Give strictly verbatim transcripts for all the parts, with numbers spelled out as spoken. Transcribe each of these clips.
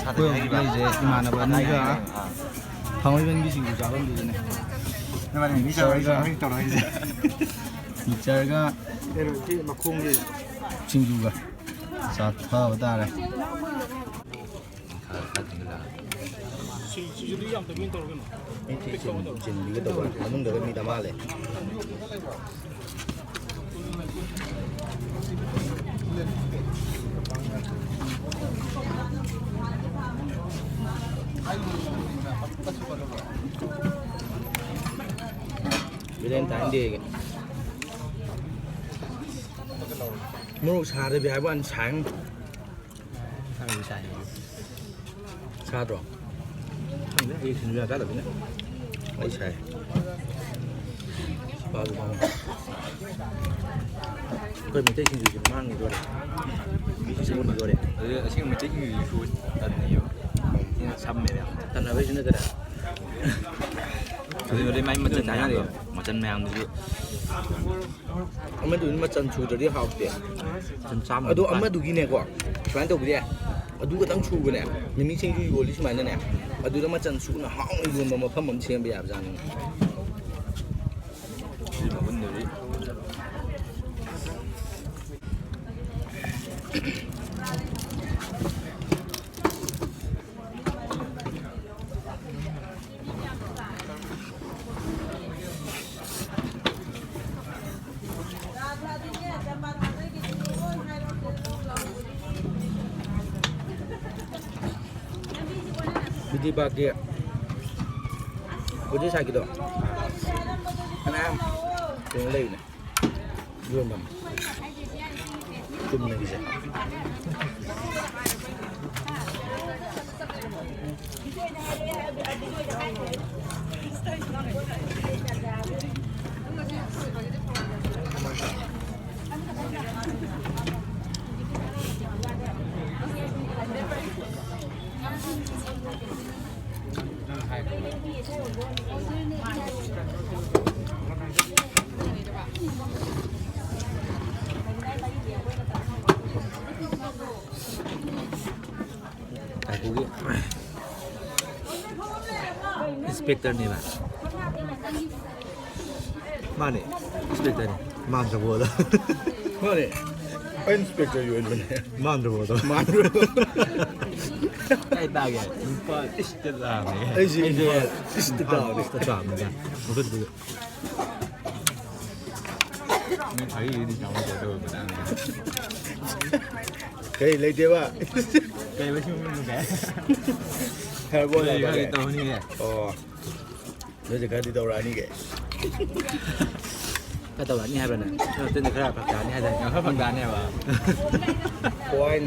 ꯑꯩꯈꯣꯏ ꯍꯧꯖꯤꯛ ꯂꯩꯔꯤꯁꯦ ꯏꯃꯥꯟꯅꯕ ꯑꯅꯤꯒ ꯊꯥꯡꯃꯩꯕꯟꯒꯤ ꯁꯤꯡꯖꯨ ꯆꯥꯐꯝꯗꯨꯗꯅꯦ꯫ ꯅꯕꯥꯅꯤ ꯃꯤꯛꯆꯔ ꯇꯧꯔꯒ ꯇꯧꯔꯛꯏꯁꯦ꯫ ꯃꯤꯛꯆꯔꯒ ꯀꯩꯅꯣ, ꯁꯤ ꯃꯈꯣꯡꯒꯤ ꯁꯤꯡꯖꯨꯒ ꯆꯥꯊꯕ ꯇꯥꯔꯦ꯫ ꯁꯤꯡꯖꯨꯗꯤ ꯌꯥꯝ ꯇꯧꯕꯤꯅ ꯇꯧꯔꯒꯅꯨ꯫ ꯃꯤ ꯊꯤ ꯆꯤꯟ-, ꯆꯤꯟꯕꯤꯒꯦ ꯇꯧꯕ ꯃꯅꯨꯡꯗꯒ ꯃꯤ ꯗꯃꯥ ꯂꯩ꯫ ꯚꯦꯂꯦꯟꯇꯥꯏꯟ ꯗꯦꯒꯤ꯫ ꯃꯣꯔꯣꯛ ꯁꯥꯗꯕꯤ ꯍꯥꯏꯕ ꯋꯥꯅꯤ, ꯁꯥꯏ꯫ ꯁꯥꯗ꯭ꯔꯣ? ꯈꯪꯗꯦ, ꯑꯩ ꯁꯤꯡꯖꯨ ꯌꯥꯝ ꯆꯥꯗꯕꯅꯤꯅ꯫ ꯑꯩ ꯁꯥꯏ꯫ ꯄꯥꯕꯨ ꯄꯥꯝꯃꯦ꯫ ꯑꯩꯈꯣꯏ ꯃꯩꯇꯩ ꯁꯤꯡꯖꯨꯁꯦ ꯃꯥꯡꯈꯤꯗꯣꯔꯦ꯫ ꯃꯤꯁꯦ ꯑꯣꯟꯈꯤꯗꯣꯔꯦ꯫ ꯑꯗꯨ ꯑꯁꯦꯡꯕ ꯃꯩꯇꯩ ꯁꯤꯡꯖꯨꯁꯤꯁꯨ ꯇꯟꯅꯩꯌꯦꯕ꯫ ꯁꯤꯅ ꯁꯝꯃꯦꯕ ꯌꯥꯝ꯫ ꯇꯟꯅꯕꯩꯁꯨ ꯅꯠꯇꯅ꯫ ꯑꯗꯨ ꯃꯥꯏ ꯃꯆꯜ ꯃꯌꯥꯝꯗꯣ, ꯃꯆꯜ ꯃꯌꯥꯝꯗꯨꯁꯨ꯫ ꯑꯃꯗꯨꯗꯤ ꯃꯆꯜ ꯁꯨꯗ꯭ꯔꯗꯤ ꯍꯥꯎꯇꯦ꯫ ꯃꯆꯜ ꯆꯥꯝꯃ ꯑꯗꯣ ꯅꯤꯄꯥꯟ꯫ ꯑꯃꯗꯨꯒꯤꯅꯦꯀꯣ, ꯁꯨꯃꯥꯏꯅ ꯇꯧꯕꯗꯤ ꯌꯥꯏ꯫ ꯑꯗꯨ ꯈꯛꯇꯪ ꯁꯨꯕꯅꯦ, ꯃꯤꯃꯤ ꯁꯤꯡꯖꯨ ꯌꯣꯜꯂꯤ ꯁꯨꯃꯥꯏꯅꯅꯦ, ꯑꯗꯨꯗ ꯃꯆꯜ ꯁꯨꯅ ꯍꯥꯎꯅ ꯌꯣꯟꯕ ꯃꯐꯝ ꯑꯃ ꯁꯦꯝꯕ ꯌꯥꯕꯖꯥꯠꯅꯤ꯫ ꯁꯤ ꯃꯒꯨꯟꯗꯨꯗꯤ꯫ ꯕꯤꯗꯤ ꯄꯥꯛꯀꯤ ꯄꯣꯠꯆꯩ ꯁꯥꯏꯠꯀꯤꯗꯣ ꯐꯅꯌꯥꯝ ꯀꯩꯅꯣ ꯂꯩꯕꯅꯦ꯫ ꯌꯣꯟꯐꯝ ꯆꯨꯝꯅꯒꯤꯁꯦ꯫ ꯉꯥꯏꯈꯣꯒꯤ ꯏꯟꯁꯄꯦꯛꯇꯔꯅꯦꯕ꯫ ꯃꯥꯅꯦ, ꯏꯟꯁꯄꯦꯛꯇꯔꯅꯤ꯫ ꯃꯥꯟꯗ꯭ꯔꯕꯣꯗ? ꯃꯥꯅꯦ, ꯑꯩ ꯏꯟꯁꯄꯦꯛꯇꯔꯒꯤ ꯑꯣꯏꯕꯅꯦ꯫ ꯃꯥꯟꯗ꯭ꯔꯕꯣꯗ? ꯃꯥꯟꯗ꯭ꯔꯣ? ꯀꯥꯏ ꯇꯥꯒꯦ? ꯂꯨꯄꯥ ꯏꯁꯇ ꯇꯥꯕꯅꯦ꯫ ꯑꯩꯁꯦ ꯑꯩꯁꯦ ꯂꯨꯄꯥ ꯏꯁꯇ ꯇꯥꯕꯅꯦ꯫ ꯏꯁꯇ ꯇꯥꯕꯅꯤꯗ꯫ ꯃꯈꯨꯠꯇꯨ꯫ ꯃꯤ ꯐꯥꯒꯤꯗꯤ ꯆꯥꯎꯅ ꯇꯧꯗꯕ ꯃꯇꯥꯡꯅꯦ꯫ ꯀꯩ ꯂꯩꯇꯦꯕ? ꯀꯩ ꯂꯩꯁꯨ ꯃꯅꯨꯡꯗ ꯀꯩ? ꯍꯥꯏꯔꯕꯣ, ꯀꯩ ꯌꯥꯗꯕ? ꯐꯥꯒꯤ ꯇꯧꯅꯤꯌꯦ꯫ ꯑꯣ꯫ ꯅꯣꯏꯁꯦ ꯈꯔꯗꯤ ꯇꯧꯔꯛꯑꯅꯤꯒꯦ꯫ ꯈꯔ ꯇꯧꯔꯛꯑꯅꯤ ꯍꯥꯏꯕ꯭ꯔꯥ ꯅꯪ? ꯅꯪ ꯅꯇꯨꯡꯗ ꯈꯔ ꯐꯔꯛ ꯇꯥꯅꯤ ꯍꯥꯏꯗꯥꯏꯅꯦ? ꯌꯥꯝ ꯈꯔ ꯐꯔꯛ ꯇꯥꯅꯦꯕ꯫ ꯍꯣꯏ꯫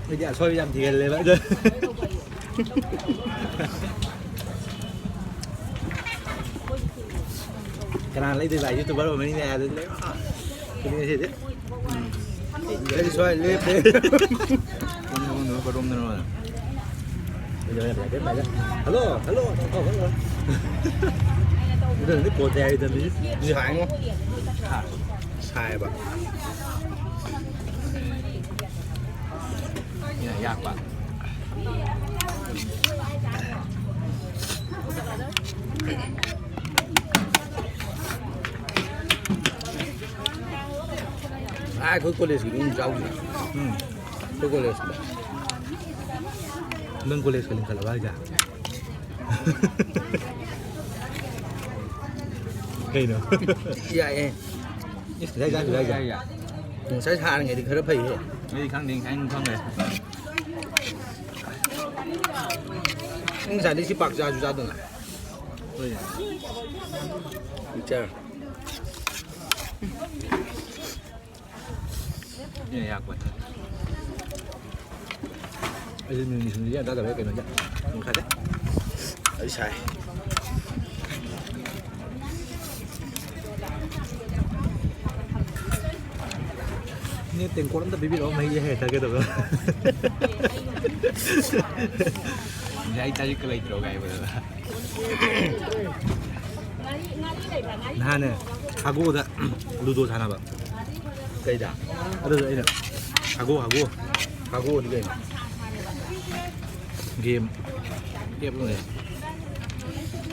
ꯑꯩꯗꯤ ꯑꯁꯣꯏꯕ ꯌꯥꯝ ꯊꯤꯒꯜꯂꯦꯕ ꯑꯗꯣ꯫ ꯀꯅꯥ ꯂꯩꯗꯣꯏꯕ? ꯌꯨꯇꯨꯕꯔ ꯑꯣꯏꯕꯅꯤꯅꯦ ꯑꯗꯨꯗꯤ ꯂꯩꯔꯣ꯫ ꯑꯗꯨꯗꯤ ꯉꯁꯤꯗꯤ꯫ ꯑꯩꯗꯤ ꯁ꯭ꯋꯥꯏ ꯂꯦꯞꯄꯦ꯫ ꯀꯔꯣꯝꯗꯅꯣ, ꯀꯔꯣꯝꯗꯅꯣ꯫ ꯍꯜꯂꯣ, ꯍꯜꯂꯣ, ꯍꯜꯂꯣ, ꯍꯜꯂꯣ꯫ ꯑꯗꯨꯅꯗꯤ ꯀꯣꯜ ꯇꯌꯥꯔꯤ ꯇꯝꯃꯤꯁꯤ꯫ ꯁꯤ ꯍꯥꯏꯉꯣ꯫ ꯍꯥ? ꯁꯥꯏꯕ꯫ ꯁꯤꯅ ꯌꯥꯛꯄ꯫ ꯑꯥ, ꯑꯩꯈꯣꯏ ꯀꯣꯂꯦꯖꯀꯤ ꯃꯤ ꯑꯃ ꯆꯥꯎꯈꯤꯕ꯫ ꯎꯝ꯫ ꯑꯩꯈꯣꯏ ꯀꯣꯂꯦꯖꯀꯤꯗ꯫ ꯅꯪ ꯀꯣꯂꯦꯖꯀ ꯂꯤꯡꯈꯠꯂꯕ ꯍꯥꯏꯁꯦ? ꯀꯩꯅꯣ? ꯌꯥꯏꯌꯦ꯫ ꯏꯁ, ꯉꯁꯥꯏ ꯆꯥꯗ꯭ꯔꯤ ꯍꯥꯏꯁꯦ? ꯌꯥꯏ, ꯌꯥꯏ꯫ ꯉꯁꯥꯏ ꯁꯥꯔꯤꯉꯩꯗꯤ ꯈꯔ ꯐꯩꯍꯦ꯫ ꯑꯩꯗꯤ ꯈꯪꯗꯦ, ꯉꯁꯥꯏ ꯑꯗꯨꯝ ꯈꯪꯈ꯭ꯔꯦ꯫ ꯅꯪ ꯉꯁꯥꯏꯗꯤ ꯁꯤ ꯄꯥꯛ ꯆꯥꯁꯨ ꯆꯥꯗꯅ꯫ ꯍꯣꯏ꯫ ꯄꯤꯛꯆꯔ꯫ ꯁꯤꯅ ꯌꯥꯛꯄꯅꯤ꯫ ꯑꯩꯁꯨ ꯅꯨꯃꯤꯠ ꯅꯤꯅꯤ ꯍꯨꯝꯅꯤ ꯆꯥꯗꯕꯩ ꯀꯩꯅꯣ ꯌꯥꯝ ꯈꯜꯂꯦ꯫ ꯑꯩ ꯁꯥꯏ꯫ ꯅꯦ, ꯇꯦꯡꯀꯣꯠ ꯑꯝꯇ ꯄꯤꯕꯤꯔꯛꯑꯣ, ꯃꯍꯤ ꯍꯦꯛ ꯊꯛꯀꯦ ꯇꯧꯕ꯫ ꯌꯥꯏ, ꯇꯥꯔꯤꯛꯀ ꯂꯩꯇ꯭ꯔꯣ ꯀꯥꯏ ꯍꯥꯏꯕꯗ꯫ ꯅꯍꯥꯟꯅꯦ ꯁꯥꯒꯣꯗ ꯂꯨꯗꯣ ꯁꯥꯟꯅꯕ꯫ ꯀꯩꯗ? ꯑꯗꯨꯗ ꯑꯩꯅ ꯍꯥꯒꯣ, ꯍꯥꯒꯣ꯫ ꯍꯥꯒꯣꯗꯤ ꯀꯩꯅꯣ? ꯒꯦꯝ ꯑꯦꯞ ꯑꯃ ꯂꯩ꯫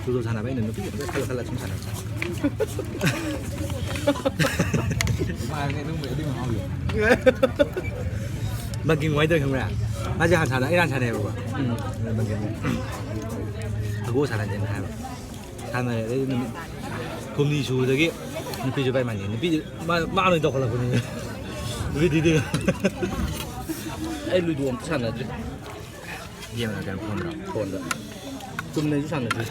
ꯂꯨꯗꯣ ꯁꯥꯟꯅꯕ ꯑꯩꯅ ꯅꯨꯄꯤ ꯑꯃ ꯈꯜꯂ ꯈꯜꯂ ꯁꯨꯝ ꯁꯥꯟꯅꯕ꯫ ꯅꯨꯡꯉꯥꯏꯕꯅꯦ ꯑꯗꯨꯝꯕ, ꯑꯗꯨꯝꯕ ꯍꯥꯎꯕꯗꯣ꯫ ꯕꯪꯀꯤꯝ ꯀꯃꯥꯏꯅ ꯇꯧꯋꯤ ꯈꯪꯕ꯭ꯔꯥ? ꯃꯥꯁꯦ ꯍꯥꯟꯅ ꯁꯥꯟꯅ-, ꯑꯩ ꯍꯥꯟꯅ ꯁꯥꯟꯅꯩꯌꯦꯕꯀꯣ꯫ ꯎꯝ꯫ ꯑꯗꯨꯅ ꯕꯪꯀꯤꯝꯁꯦ ꯍꯥꯒꯣ ꯁꯥꯟꯅꯁꯦꯅ ꯍꯥꯏꯕ꯫ ꯁꯥꯟꯅꯔꯦ꯫ ꯑꯗꯩ ꯅꯨꯃꯤꯠ ꯍꯨꯝꯅꯤ ꯁꯨꯕꯗꯒꯤ ꯅꯨꯄꯤꯁꯨ ꯏꯕꯥꯏ ꯃꯥꯟꯅꯩ꯫ ꯅꯨꯄꯤꯁꯨ ꯃꯥ, ꯃꯥ ꯑꯣꯏꯅ ꯇꯧꯈꯠꯂꯛꯄꯅꯤ꯫ ꯅꯨꯄꯤ ꯊꯤꯗꯦ꯫ ꯑꯩ ꯂꯨꯗꯣ ꯑꯝꯇ ꯁꯥꯟꯅꯗ꯭ꯔꯤ꯫ ꯒꯦꯝꯅ ꯀꯩꯅꯣ, ꯐꯣꯟꯗ? ꯐꯣꯟꯗ꯫ ꯆꯨꯝꯅꯩꯁꯨ ꯁꯥꯟꯅꯗ꯭ꯔꯤ꯫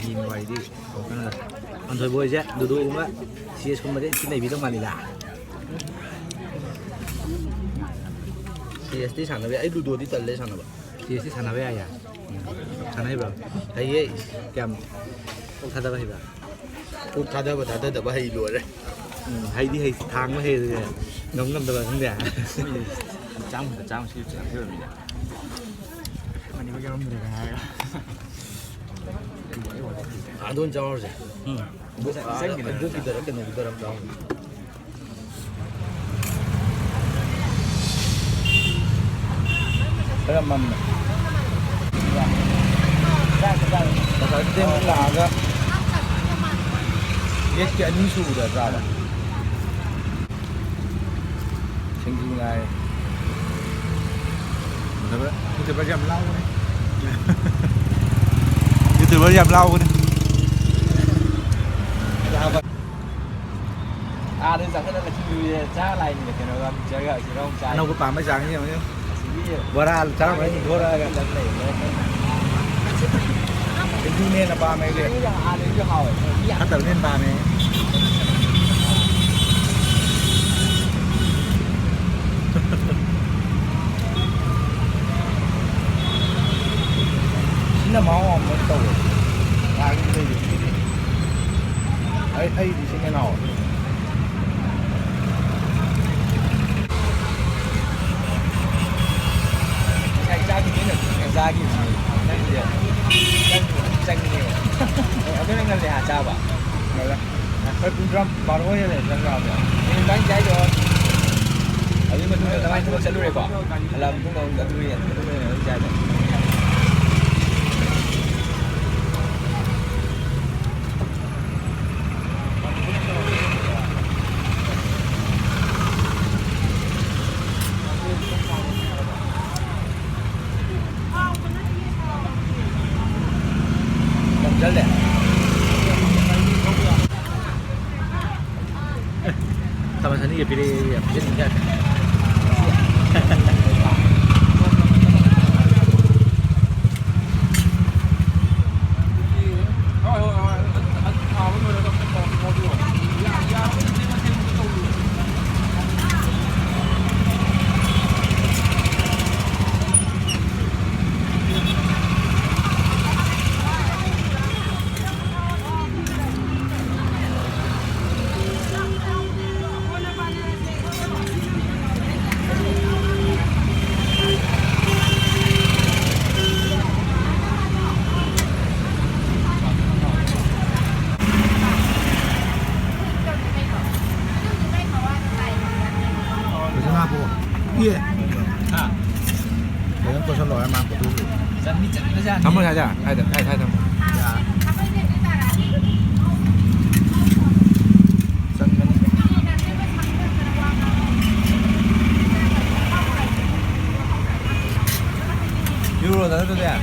ꯒꯦꯝ ꯋꯥꯔꯤꯗꯤ ꯇꯣꯛꯇꯅ꯫ ꯑꯟꯊꯣꯏꯕ ꯍꯣꯏꯁꯦ ꯂꯨꯗꯣꯒꯨꯝꯕ, ꯁꯤ ꯑꯦꯁ ꯀꯨꯝꯕꯗꯤ ꯊꯤ ꯅꯩꯕꯤꯗꯧ ꯃꯥꯜꯂꯤꯗ꯫ ꯁꯤ ꯑꯦꯁꯇꯤ ꯁꯥꯟꯅꯕ ꯌꯥꯏ꯫ ꯑꯩ ꯂꯨꯗꯣꯗꯤ ꯇꯜꯂꯦ ꯁꯥꯟꯅꯕ꯫ ꯁꯤ ꯑꯦꯁꯇꯤ ꯁꯥꯟꯅꯕ ꯌꯥꯏꯌꯦ꯫ ꯎꯝ꯫ ꯁꯥꯟꯅ ꯍꯩꯕ꯭ꯔꯣ? ꯍꯩꯌꯦ꯫ ꯀꯌꯥꯝ ꯀꯣꯛ ꯊꯥꯗꯕ ꯍꯩꯕ? ꯀꯣꯛ ꯊꯥꯗꯕ ꯊꯥꯗꯗꯕ ꯍꯩ ꯂꯣꯏꯔꯦ꯫ ꯎꯝ, ꯍꯩꯗꯤ ꯍꯩ, ꯊꯥꯡꯕ ꯍꯩꯔꯦ꯫ ꯉꯝ ꯉꯝꯗꯕ ꯈꯪꯗꯦ꯫ ꯆꯥꯝꯃꯗ ꯆꯥꯝꯃ ꯁꯤ ꯆꯥꯝꯃ ꯄꯤꯔꯝꯃꯤꯅꯦ꯫ ꯃꯅꯤꯄꯨꯔ ꯌꯥꯎꯔꯝꯗ꯭ꯔꯦꯒ ꯍꯥꯏꯔꯒ꯫ ꯑꯗꯨ ꯑꯣꯏꯅ ꯆꯥꯎꯔꯁꯦ꯫ ꯎꯝ꯫ ꯕꯨꯛ-, ꯆꯪꯈꯤꯗ꯭ꯔꯦ꯫ ꯕꯨꯛꯀꯤꯗꯔ ꯀꯩꯅꯣꯒꯤꯗꯔ ꯑꯃ ꯆꯥꯎꯔꯁꯦ꯫ ꯈꯔ ꯃꯝꯃꯦ꯫ ꯉꯁꯥꯏꯗꯨꯗꯩ ꯑꯃꯨꯛ ꯂꯥꯛꯑꯒ ꯒꯦꯠꯀꯤ ꯑꯅꯤ ꯁꯨꯕꯗ ꯆꯥꯕ꯫ ꯁꯤꯡꯖꯨ ꯉꯥꯏ꯫ ꯎꯗꯕ, ꯌꯨꯇ꯭ꯌꯨꯕꯔꯁꯦ ꯌꯥꯝ ꯂꯥꯎꯕꯅꯦ꯫ ꯌꯨꯇ꯭ꯌꯨꯕꯔꯁꯦ ꯌꯥꯝ ꯂꯥꯎꯕꯅꯦ꯫ ꯑꯥꯗ ꯆꯠꯈꯠꯂꯒ ꯁꯤꯡꯖꯨꯁꯦ ꯆꯥ ꯂꯥꯛꯏꯅꯦ ꯀꯩꯅꯣꯒ ꯃꯤꯛꯆꯔꯒ ꯁꯤꯗ ꯑꯃꯨꯛ ꯆꯥꯏ꯫ ꯑꯅꯧꯕ ꯄꯥꯝꯕ ꯆꯥꯡꯁꯦ ꯌꯦꯡꯉꯨ꯫ ꯑꯁꯤꯒꯤ ꯋꯥꯔꯥ ꯆꯥꯔꯝꯕꯅꯤ ꯊꯣꯔꯛꯑꯒ꯫ ꯂꯝ ꯂꯩ꯫ ꯁꯤꯡꯖꯨꯅ ꯍꯦꯟꯅ ꯄꯥꯝꯃꯦ ꯑꯩꯗꯤ꯫ ꯁꯤꯡꯖꯨꯅ ꯍꯥꯟꯅꯩꯁꯨ ꯍꯥꯎꯋꯦ꯫ ꯃꯤ ꯌꯥꯝ ꯐꯠꯇꯕꯅ ꯍꯦꯟꯅ ꯄꯥꯝꯃꯦ꯫ ꯁꯤꯅ ꯃꯍꯥꯎ ꯑꯃ ꯇꯧꯋꯦ꯫ ꯑꯥꯒꯤ ꯂꯩꯕꯁꯤꯗꯤ꯫ ꯑꯩ, ꯑꯩꯗꯤ ꯁꯤꯅ ꯍꯦꯟꯅ ꯍꯥꯎꯋꯦ꯫ ꯉꯁꯥꯏ ꯆꯥꯈꯤꯕꯅꯤꯅ ꯊꯨꯅ ꯆꯥꯈꯤꯕꯅꯤ꯫ ꯅꯪꯁꯦ ꯆꯪ-, ꯆꯪꯉꯦꯕ꯫ ꯑꯗꯨꯅ ꯉꯜꯂꯦ ꯍꯥ ꯆꯥꯕ꯫ ꯉꯜꯂꯦ꯫ ꯑꯩꯈꯣꯏ ꯄꯨꯡ ꯇꯔꯥ, ꯕꯥꯔꯣ ꯍꯦꯜꯂꯦ ꯆꯪ ꯆꯥꯕꯗ꯫ ꯅꯨꯃꯤꯗꯥꯡ ꯆꯥꯏꯗꯣ꯫ ꯑꯗꯨꯒꯤ ꯃꯇꯨꯡ ꯅꯃꯥꯏ ꯊꯕꯛ ꯆꯠꯂꯨꯔꯦꯀꯣ? ꯍꯜꯂꯛꯑ ꯃꯇꯨꯡꯗ ꯑꯃꯨꯛ ꯑꯗꯨ ꯌꯦꯟ, ꯑꯗꯨ ꯌꯦꯟ ꯑꯗꯨꯝ ꯆꯥꯏꯗ꯫ ꯌꯥꯝ ꯆꯠꯂꯦ꯫ ꯆꯥꯃꯁ ꯑꯅꯤꯒ ꯄꯤꯔꯛꯑꯦ, ꯌꯥꯝ ꯄꯤꯖꯅꯤꯡꯉꯦ꯫ ꯐꯖꯅ ꯍꯥꯞꯄꯛꯑꯣ꯫ ꯏꯌꯦ꯫ ꯍꯥ? ꯐꯖꯅ ꯀꯣꯠꯁꯜꯂꯣ ꯍꯥꯏ ꯃꯥ ꯀꯣꯠꯊꯣꯛꯈꯤꯕ꯫ ꯆꯟꯗꯤ ꯆꯟꯕꯖꯥꯠꯅꯤ꯫ ꯊꯝꯃꯣ ꯁ꯭ꯋꯥꯏꯗ꯫ ꯁ꯭ꯋꯥꯏꯗ, ꯁ꯭ꯋꯥꯏꯗ, ꯁ꯭ꯋꯥꯏꯗ ꯊꯝꯃꯣ꯫ ꯌꯥ꯫ ꯆꯟꯕꯅꯤ꯫ ꯌꯨꯔꯣꯗ ꯅꯠꯇ꯭ꯔꯗꯤ?